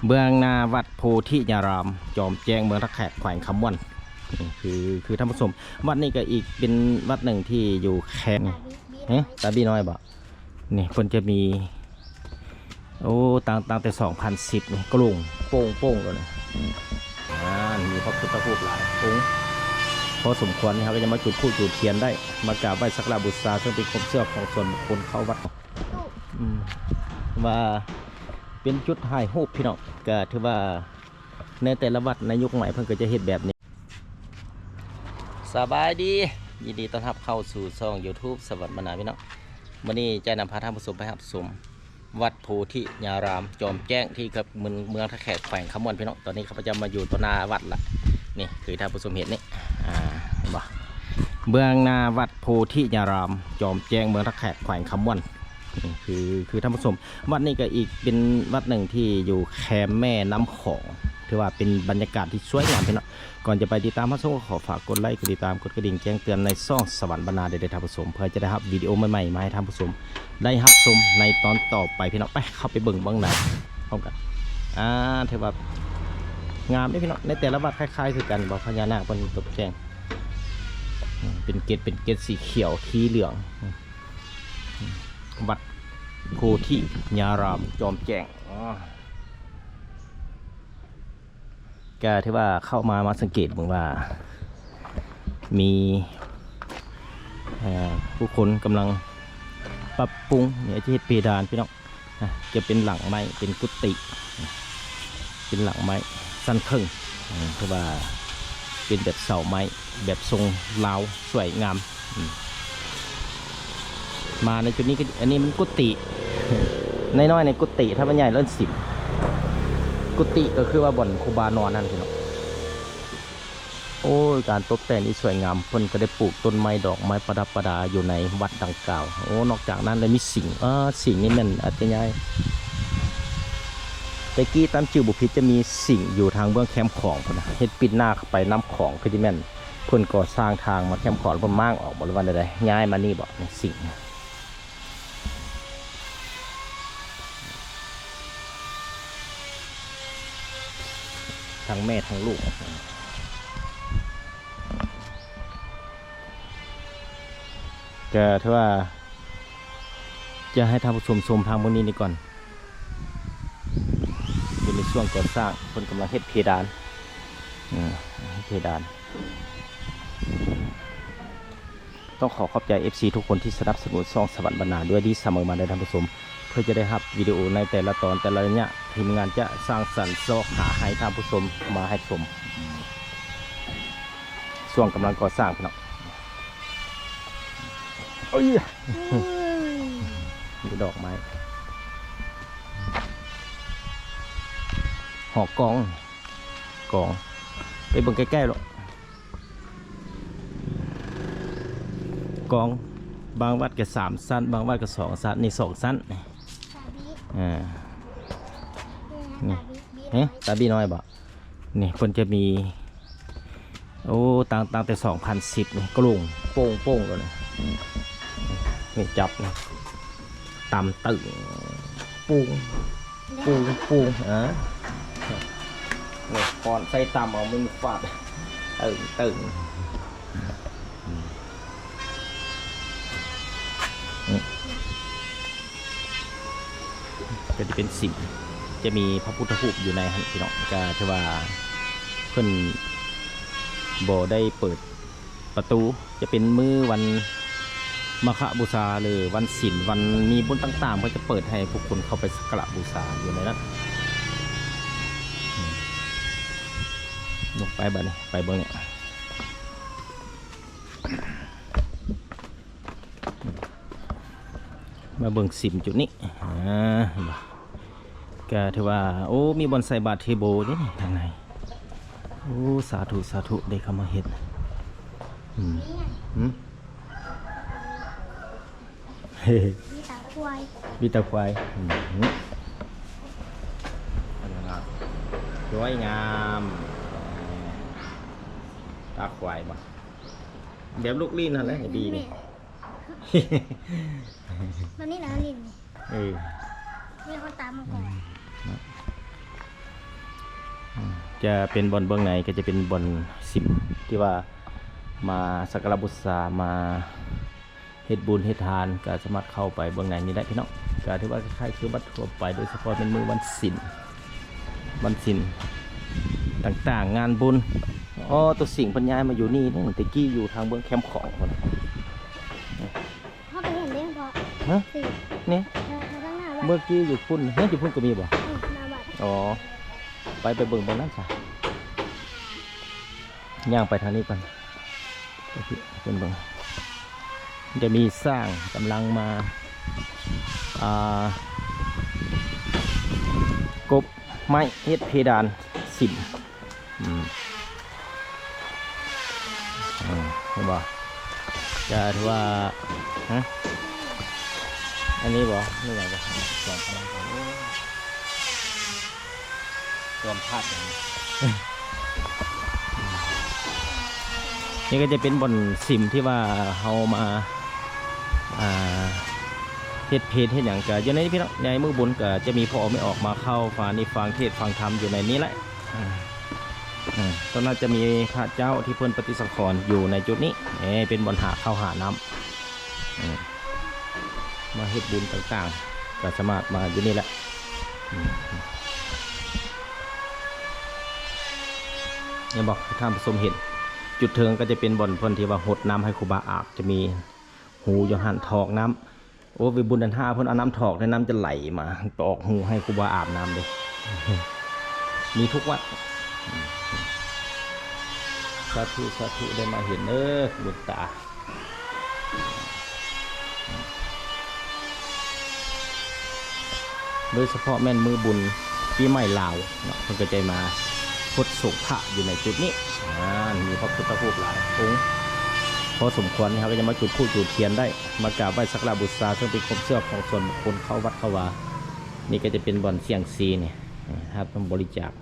ເບື້ອງໜ້າວັດໂພທິຍາຣາມ ຈອມແຈ້ງ ເມືອງທ່າແຂກ ແຂວງຄຳມ່ວນ. ນີ້ຄື ຄືທ່ານຜູ້ຊົມ ວັດນີ້ກໍອີກເປັນວັດໜຶ່ງທີ່ຢູ່ແຄມ ເອີ ຕາບີນ້ອຍບໍ? ນີ້ເພິ່ນຈະມີ ໂອ້ ຕັ້ງ ຕັ້ງແຕ່ສອງພັນສິບນີ້ ໂປ່ງໂປ່ງໂລດນີ້. ອືມ ອ່າ ມີພະພຸດທະຮູບຫຼາຍອົງພໍສົມຄວນ. ນີ້ເຮົາກໍຈະມາຈຸດທູບຈູດທຽນໄດ້ ມາກາບໄຫວ້ສັກກາລະບູຊາ ເຊິ່ງເປັນຄວາມເຊື່ອຂອງສ່ວນບຸກຄົນເຂົ້າວັດ. ອືມ ວ່າເປັນຈຸດຖ່າຍຮູບພີ່ນ້ອງ ກໍຖືວ່າໃນແຕ່ລະວັດໃນຍຸກໃໝ່ເພິ່ນກໍຈະເຮັດແບບນີ້. ສະບາຍດີ ຍິນດີຕ້ອນຮັບເຂົ້າສູ່ຊ່ອງຢູທູບສະຫວັນບັນນາພີ່ນ້ອງ. ມື້ນີ້ຈະນຳພາທ່ານຜູ້ຊົມໄປຮັບຊົມ ວັດໂພທິຍາຣາມ ຈອມແຈ້ງ ທີ່ເມືອງ ເມືອງທ່າແຂກ ແຂວງຄຳມ່ວນ ພີ່ນ້ອງ. ຕອນນີ້ຂ້າພະເຈົ້າມາຢູ່ຕໍ່ໜ້າວັດລະ ນີ້ຄືທ່ານຜູ້ຊົມເຫັນນີ້ ອ່າ ເຫັນບໍ່? ເບື້ອງໜ້າວັດໂພທິຍາຣາມ ຈອມແຈ້ງ ເມືອງທ່າແຂກ ແຂວງຄຳມ່ວນ. ນີ້ຄື ຄືທ່ານຜູ້ຊົມ ວັດນີ້ກໍອີກເປັນວັດໜຶ່ງທີ່ຢູ່ແຄມແມ່ນ້ຳຂອງ ຖືວ່າເປັນບັນຍາກາດທີ່ສວຍງາມພີ່ນ້ອງ. ກ່ອນຈະໄປຕິດຕາມຮັບຊົມ ກໍຂໍຝາກກົດໄລ ກົດຕິດຕາມ ກົດກະດິ່ງແຈ້ງເຕືອນໃນຊ່ອງສະຫວັນບັນນາໄດ້ເດີທ່ານຜູ້ຊົມ ເພື່ອຈະໄດ້ຮັບວິດີໂອໃໝ່ໆມາໃຫ້ທ່ານຜູ້ຊົມໄດ້ຮັບຊົມໃນຕອນຕໍ່ໄປພີ່ນ້ອງ. ໄປ ເຂົ້າໄປເບິ່ງເບື້ອງໃນພ້ອມກັນ. ອ່າ ຖືວ່າງາມເດ້ພີ່ນ້ອງ. ໃນແຕ່ລະວັດຄ້າຍໆຄືກັນ ບໍ່ ພະຍານາກເພິ່ນຕົກແຕ່ງ ເປັນເກດ ເປັນເກດສີຂຽວ ຂີເຫຼືອງ. ວັດໂພທິຍາຣາມ ຈອມແຈ້ງ. ອໍ ກະຖືວ່າເຂົ້າມາ ມາສັງເກດເບິ່ງວ່າມີ ເອີ ຜູ້ຄົນກຳລັງປັບປຸງ ອາດຈະເຮັດເພດານພີ່ນ້ອງ. ນະ ຈະເປັນຫຼັງໄມ້ ເປັນກຸຕິ ເປັນຫຼັງໄມ້ຊັ້ນເຄິ່ງ ເອີ ຖືວ່າເປັນແບບເສົາໄມ້ ແບບຊົງລາວ ສວຍງາມ. ອືມ ມາໃນຈຸດນີ້ກໍ ອັນນີ້ມັນກຸຕິ ນ້ອຍໆ ໃນກຸຕິ ຖ້າມັນໃຫຍ່ແລ້ວສິມ. ກຸຕິກໍຄືວ່າບ່ອນຄູບານອນຫັ້ນພີ່ນ້ອງ. ໂອ້ຍ ການຕົບແຕ່ງທີ່ສວຍງາມ ເພິ່ນກໍໄດ້ປູກຕົ້ນໄມ້ດອກໄມ້ປະດັບປະດາຢູ່ໃນວັດດັ່ງກ່າວ. ໂອ້ ນອກຈາກນັ້ນແລ້ວມີສິງ ເອີ ສິງນີ້ແມ່ນອາດຈະຍ້າຍ ແຕ່ກີ້ຕາມຈື່ບໍ່ຜິດຈະມີສິງຢູ່ທາງເບື້ອງແຄມຂອງພຸ້ນນະ ເຮັດປິດໜ້າເຂົ້າໄປນ້ຳຂອງ ຄືຊິແມ່ນເພິ່ນກໍ່ສ້າງທາງມາແຄມຂອງ ເພິ່ນມ້າງອອກບໍ ຫຼືວ່າແນວໃດ ຍ້າຍມານີ້ບໍ ນີ້ສິງ ທັງແມ່ທັງລູກ. ກະຖືວ່າຈະໃຫ້ທ່ານຜູ້ຊົມຊົມທາງເບື້ອງນີ້ນີ້ກ່ອນ ຢູ່ໃນຊ່ວງກໍ່ສ້າງ ເພິ່ນກຳລັງເຮັດເພດານ ເອີ ເຮັດເພດານ. ຕ້ອງຂໍຂອບໃຈເອັຟຊີທຸກຄົນທີ່ສະໜັບສະໜູນຊ່ອງສະຫວັນບັນນາດ້ວຍດີສະເໝີມາເດີທ່ານຜູ້ຊົມ. ເພື່ອຈະໄດ້ຮັບວິດີໂອໃນແຕ່ລະຕອນແຕ່ລະໄລຍະ ທີມງານຈະສ້າງສັນຊອກຫາໃຫ້ທ່ານຜູ້ຊົມມາຮັບຊົມ. ຊ່ວງກຳລັງກໍ່ສ້າງພີ່ນ້ອງ. ໂອ້ຍ ມີດອກໄມ້ ຫໍກອງ ກອງ ໄປເບິ່ງໃກ້ໆໂລດ. ກອງ ບາງວັດກໍສາມຊັ້ນ ບາງວັດກໍສອງຊັ້ນ ນີ້ສອງຊັ້ນ ອ່າ ນີ້ ເອີ ຕາບີນ້ອຍບໍ? ນີ້ເພິ່ນຈະມີ ໂອ້ ຕັ້ງ ຕັ້ງແຕ່ສອງພັນສິບນີ້ ໂປ່ງໂປ່ງໂລດນີ້ ນີ້ຈັບນີ້ ຕຳຕຶ້ງ ປຸ້ງ ປຸ້ງ ປຸ້ງ ເອີ ນີ້ ຄອນໃສ່ຕຳເອົາມືຟາດ ຕຶ້ງ ຕຶ້ງ ອືມ ອືມ ກໍຈະເປັນສິມ ຈະມີພະພຸດທະຮູບຢູ່ໃນຫັ້ນພີ່ນ້ອງ ກໍຖືວ່າເພິ່ນບໍ່ໄດ້ເປີດ ປະຕູ ຈະເປັນມື້ວັນມາຄະບູຊາ ຫຼື ວັນສິນ ວັນມີບຸນຕ່າງໆ ເພິ່ນຈະເປີດໃຫ້ຜູ້ຄົນເຂົ້າໄປສັກກາລະບູຊາຢູ່ໃນນັ້ນ. ອືມ ລົງໄປບາດນີ້ ໄປເບິ່ງນີ້ ມາເບິ່ງສິມຈຸດນີ້ ອ່າ ເຫັນບໍ່? ກະຖືວ່າ ໂອ້ ມີບ່ອນໃສ່ບາດເທໂບເດ້ນີ້ທາງໃນ. ໂອ້ ສາທຸ ສາທຸ ໄດ້ເຂົ້າມາເຮັດ. ອືມ ຫຶ? ມີຕາຄວາຍ ມີຕາຄວາຍ. ອືມ ສວຍງາມ ຕາຄວາຍບໍ່? ແບບລູກຫຼິ້ນຫັ້ນແຫຼະ ດີນີ້. ແບບນີ້ນະຫຼິ້ນນີ້ ເອີ ມີຄົນຕາມມາກ່ອນ. ອືມ ເນາະ ຈະເປັນບ່ອນເບື້ອງໃນ ກໍຈະເປັນບ່ອນສິມ ທີ່ວ່າມາສັກກາລະບູຊາ ມາເຮັດບຸນເຮັດທານ ກໍສາມາດເຂົ້າໄປເບື້ອງໃນນີ້ໄດ້ພີ່ນ້ອງ. ກໍຖືວ່າຄ້າຍໆຄືວັດທົ່ວໄປ ໂດຍສະເພາະແມ່ນມື້ວັນສິນ ວັນສິນຕ່າງໆ ງານບຸນ. ອໍ ຕົວສິງເພິ່ນຍ້າຍມາຢູ່ນີ້ເດ້ ແຕ່ກີ້ຢູ່ທາງເບື້ອງແຄມຂອງພຸ້ນ. ເຮົາໄປເຫັນເດ້ພໍ່. ຮະ? ສິງ ນີ້ ເອີ ທາງໜ້າວັດ ເມື່ອກີ້ຢູ່ພຸ້ນ. ຮະ? ຢູ່ພຸ້ນກໍມີບໍ່? ເອີ ໜ້າວັດ. ອໍ ໄປ ໄປເບິ່ງບ່ອນນັ້ນຊະ. ຍ່າງໄປທາງນີ້ກ່ອນ ເພິ່ນເບິ່ງ ຈະມີຊ່າງກຳລັງມາ ອ່າ ກົບໄມ້ເຮັດເພດານສິມ. ອືມ ອືມ ເຫັນບໍ່? ຈະຖືວ່າ ຮະ? ອັນນີ້ບໍ່? ນີ້ຫຍັງ? ຈອມພະລັງ ຈອມພາດຫຍັງ? ນີ້ກໍຈະເປັນບ່ອນສິມທີ່ວ່າເຮົາມາ ອ່າ ເຮັດເພດເຮັດຫຍັງ ກໍຢູ່ໃນນີ້ພີ່ນ້ອງ. ໃນມື້ບຸນກໍຈະມີພໍ່ອອກແມ່ອອກມາເຂົ້າ ຟັງນິທານ ຟັງເທດ ຟັງທຳຢູ່ໃນນີ້ແຫຼະ. ອາ ອາ ຕອນນັ້ນຈະມີພະເຈົ້າທີ່ເພິ່ນປະຕິສັງຂອນຢູ່ໃນຈຸດນີ້ ເອີ ເປັນບ່ອນຫາເຂົ້າຫານ້ຳ ອືມ ມາເຮັດບຸນຕ່າງໆ ກໍສາມາດມາຢູ່ນີ້ແຫຼະ. ອືມ ເຫັນບໍ່ ທ່ານຜູ້ຊົມເຫັນ ຈຸດເທິງກໍຈະເປັນບ່ອນເພິ່ນທີ່ວ່າຫົດນ້ຳໃຫ້ຄູບາອາບ ຈະມີຮູຢູ່ຫັ້ນ ຖອກນ້ຳ. ໂອ້ ໄປບຸນເດືອນຫ້າ ເພິ່ນເອົານ້ຳຖອກ ແລ້ວນ້ຳຈະໄຫຼມາ ໄປອອກຮູໃຫ້ຄູບາອາບນ້ຳເດ້ ມີທຸກວັດ. ສາທຸ ສາທຸ ໄດ້ມາເຫັນເດີບຸນຕາ ໂດຍສະເພາະແມ່ນມື້ບຸນປີໃໝ່ລາວເນາະ ເພິ່ນກໍຈະມາຫົດສົງພະຢູ່ໃນຈຸດນີ້. ອາ ມີພະພຸດທະຮູບຫຼາຍອົງພໍສົມຄວນ ເຮົາກໍຈະມາຈຸດທູບຈູດທຽນໄດ້ ມາກາບໄຫວ້ສັກກາລະບູຊາ ເຊິ່ງເປັນຄວາມເຊື່ອຂອງສ່ວນບຸກຄົນ ເຂົ້າວັດເຂົ້າວາ. ນີ້ກໍຈະເປັນບ່ອນສ່ຽງຊີນີ້ ຮັບບໍລິຈາກ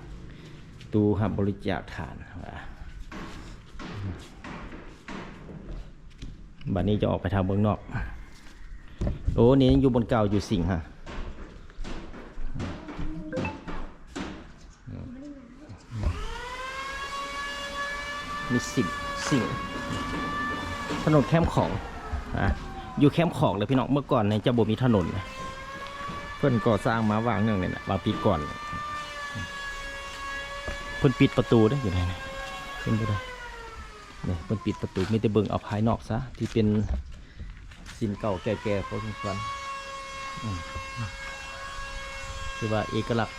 ຕູ້ຮັບບໍລິຈາກທານ. ບັດນີ້ຈະອອກໄປທາງເບື້ອງນອກ. ໂອ້ ນີ້ຍັງຢູ່ບ່ອນເກົ່າຢູ່ສິງຫະ ມີສິງ ສິງ ຖະໜົນແຄມຂອງ ອາ ຢູ່ແຄມຂອງເລີຍພີ່ນ້ອງ. ເມື່ອກ່ອນນີ້ຈະບໍ່ມີຖະໜົນ ເພິ່ນກໍ່ສ້າງມາຫວ່າງໜຶ່ງນີ້ນະ ຫວ່າງປີກ່ອນ ເພິ່ນປິດປະຕູເດ້ ຢູ່ໃນນີ້ ເຫັນບໍ່ໄດ້. ນີ້ເພິ່ນປິດປະຕູ ມີແຕ່ເບິ່ງເອົາພາຍນອກຊະ ທີ່ເປັນສິມເກົ່າແກ່ໆພໍສົມຄວນ. ອືມ ຖືວ່າເອກະລັກ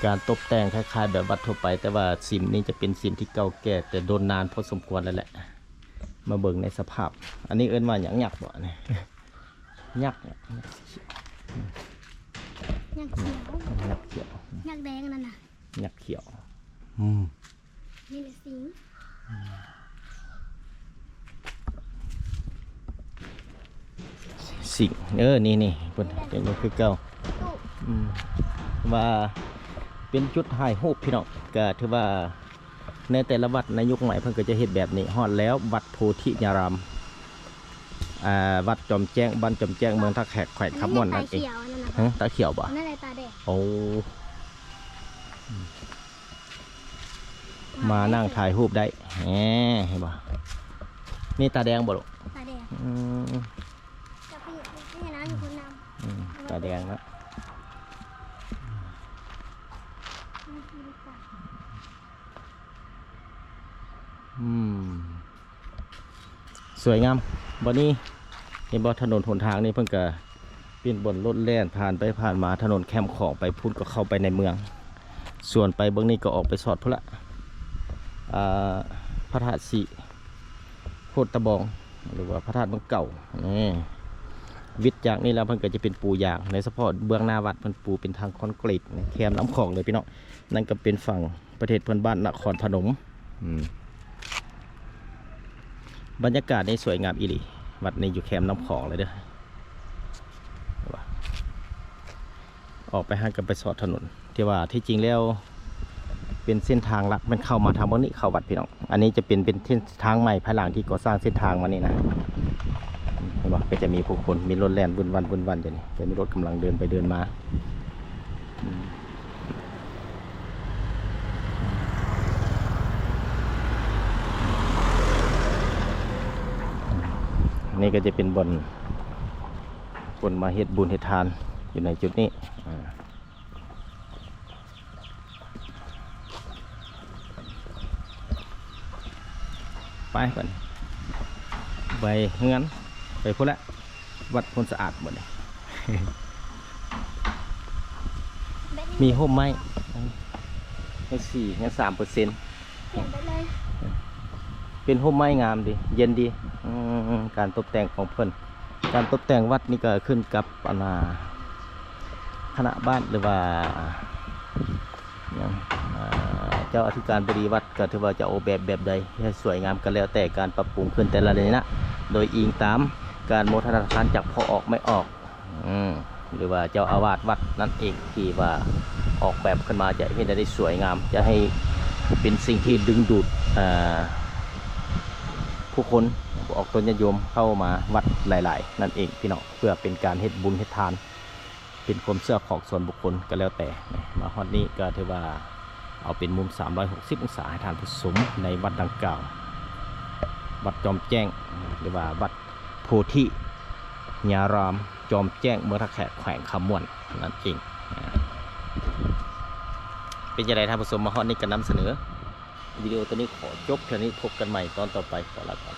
ການຕົບແຕ່ງຄ້າຍໆແບບວັດທົ່ວໄປ ແຕ່ວ່າສິມນີ້ຈະເປັນສິມທີ່ເກົ່າແກ່ແຕ່ດົນນານພໍສົມຄວນແລ້ວແຫຼະ. ມາເບິ່ງໃນສະພາບ ອັນນີ້ເອີ້ນວ່າຫຍັງ? ຍັກບໍ່? ອັນນີ້ຍັກ ຍັກຂຽວ ຍັກຂຽວ ຍັກຂຽວ ຍັກແດງນັ້ນນະ ຍັກຂຽວ. ອືມ ນີ້ແຫຼະສິງ ສິງ ເອີ ນີ້ໆ ເພິ່ນເປັນຢູ່ຄືເກົ່າ. ອືມ ວ່າເປັນຈຸດຖ່າຍຮູບພີ່ນ້ອງ ກະຖືວ່າໃນແຕ່ລະວັດໃນຍຸກໃໝ່ເພິ່ນກໍຈະເຮັດແບບນີ້. ຮອດແລ້ວ ວັດໂພທິຍາລາມ ອ່າ ວັດຈອມແຈ້ງ ບ້ານຈອມແຈ້ງ ເມືອງທ່າແຂກ ແຂວງຄຳມ່ວນນັ້ນເອງ. ຮະ ຕາຂຽວບໍ່? ນັ້ນແຫຼະຕາແດງ. ໂອ້ ມານັ່ງຖ່າຍຮູບໄດ້. ແໝ ເຫັນບໍ່? ນີ້ຕາແດງບໍ່ລູກ? ຕາແດງ. ອືມ ອືມ ຕາແດງເນາະ. ອືມ ສວຍງາມ. ບັດນີ້ເຫັນບໍ່ ຖະໜົນຫົນທາງນີ້ ເພິ່ນກະເປັນບ່ອນລົດແລ່ນຜ່ານໄປຜ່ານມາ. ຖະໜົນແຄມຂອງໄປພຸ້ນກໍເຂົ້າໄປໃນເມືອງ ສ່ວນໄປເບື້ອງນີ້ກໍອອກໄປສອດພຸ້ນລະ ອ່າ ພະທາດສີໂຄດຕະບອງ ຫຼືວ່າພະທາດເມືອງເກົ່າ. ນີ້ ວິດຈາກນີ້ແລ້ວ ເພິ່ນກໍຈະເປັນປູຢາງ ໃນສະເພາະເບື້ອງໜ້າວັດ ເພິ່ນປູເປັນທາງຄອນກຣີດ ແຄມນ້ຳຂອງເລີຍພີ່ນ້ອງ. ນັ້ນກໍເປັນຝັ່ງ ປະເທດເພື່ອນບ້ານນະຄອນພະນົມ. ອືມ ບັນຍາກາດນີ້ສວຍງາມອີ່ຫຼີ. ວັດນີ້ຢູ່ແຄມນ້ຳຂອງເລີຍເດີ. ອອກໄປຫັ້ນກໍໄປສອດຖະໜົນ ທີ່ວ່າທີ່ຈິງແລ້ວເປັນເສັ້ນທາງຫຼັກ ແມ່ນເຂົ້າມາທາງເບື້ອງນີ້ ເຂົ້າວັດພີ່ນ້ອງ. ອັນນີ້ຈະເປັນ ເປັນເສັ້ນທາງໃໝ່ ພາຍຫຼັງທີ່ກໍ່ສ້າງເສັ້ນທາງມານີ້ນະ. ເຫັນບໍ່? ກໍຈະມີຜູ້ຄົນ ມີລົດແລ່ນວຸ້ນວັນ ວຸ້ນວັນຢູ່ນີ້ ຈະມີລົດກຳລັງເດີນໄປເດີນມາ. ອືມ ອືມ ນີ້ກໍຈະເປັນບ່ອນຄົນມາເຮັດບຸນເຮັດທານຢູ່ໃນຈຸດນີ້ ອ່າ ໄປບັດນີ້ ໄປເຮືອນ ໄປພຸ້ນແຫຼະ ວັດໂພນສະອາດໝົດນີ້ ມີຮົ່ມໄມ້ ຍັງສີ່ ຍັງສາມເປີເຊັນ ຂຽນໄປເລີຍ ເປັນຮົ່ມໄມ້ງາມດີ ເຢັນດີ ອືມ ການຕົບແຕ່ງຂອງເພິ່ນ ການຕົບແຕ່ງວັດນີ້ກໍຂຶ້ນກັບ ອັນນ່າ ຄະນະບ້ານ ຫຼືວ່າ ຫຍັງ ອ່າ ເຈົ້າອະທິການບໍດີວັດ ກໍຖືວ່າຈະອອກແບບແບບໃດໃຫ້ສວຍງາມ ກໍແລ້ວແຕ່ການປັບປຸງຂຶ້ນແຕ່ລະໄລຍະ ໂດຍອີງຕາມການໂມທະນາທານຈາກພໍ່ອອກແມ່ອອກ ອືມ ຫຼືວ່າເຈົ້າອາວາດວັດນັ້ນເອງ ທີ່ວ່າອອກແບບຂຶ້ນມາຈະເຮັດໃຫ້ໄດ້ສວຍງາມ ຈະໃຫ້ເປັນສິ່ງທີ່ດຶງດູດ ອ່າ ຜູ້ຄົນ ອອກຕົນຍາດໂຍມເຂົ້າມາວັດຫຼາຍໆ ນັ້ນເອງພີ່ນ້ອງ ເພື່ອເປັນການເຮັດບຸນເຮັດທານ ເປັນຄວາມເຊື່ອຂອງສ່ວນບຸກຄົນກໍແລ້ວແຕ່. ມາຮອດນີ້ກໍຖືວ່າເອົາເປັນມຸມສາມຮ້ອຍຫົກສິບອົງສາໃຫ້ທ່ານຜູ້ຊົມໃນວັດດັ່ງກ່າວ ວັດຈອມແຈ້ງ ຫຼືວ່າວັດໂພທິຍາລາມ ຈອມແຈ້ງ ເມືອງທ່າແຂກ ແຂວງຄຳມ່ວນນັ້ນເອງ. ເປັນຈັ່ງໃດທ່ານຜູ້ຊົມ ມາຮອດນີ້ກໍນຳສະເໜີ ວິດີໂອຕົວນີ້ຂໍຈົບເທົ່ານີ້ ພົບກັນໃໝ່ຕອນຕໍ່ໄປ ຂໍລາກ່ອນ.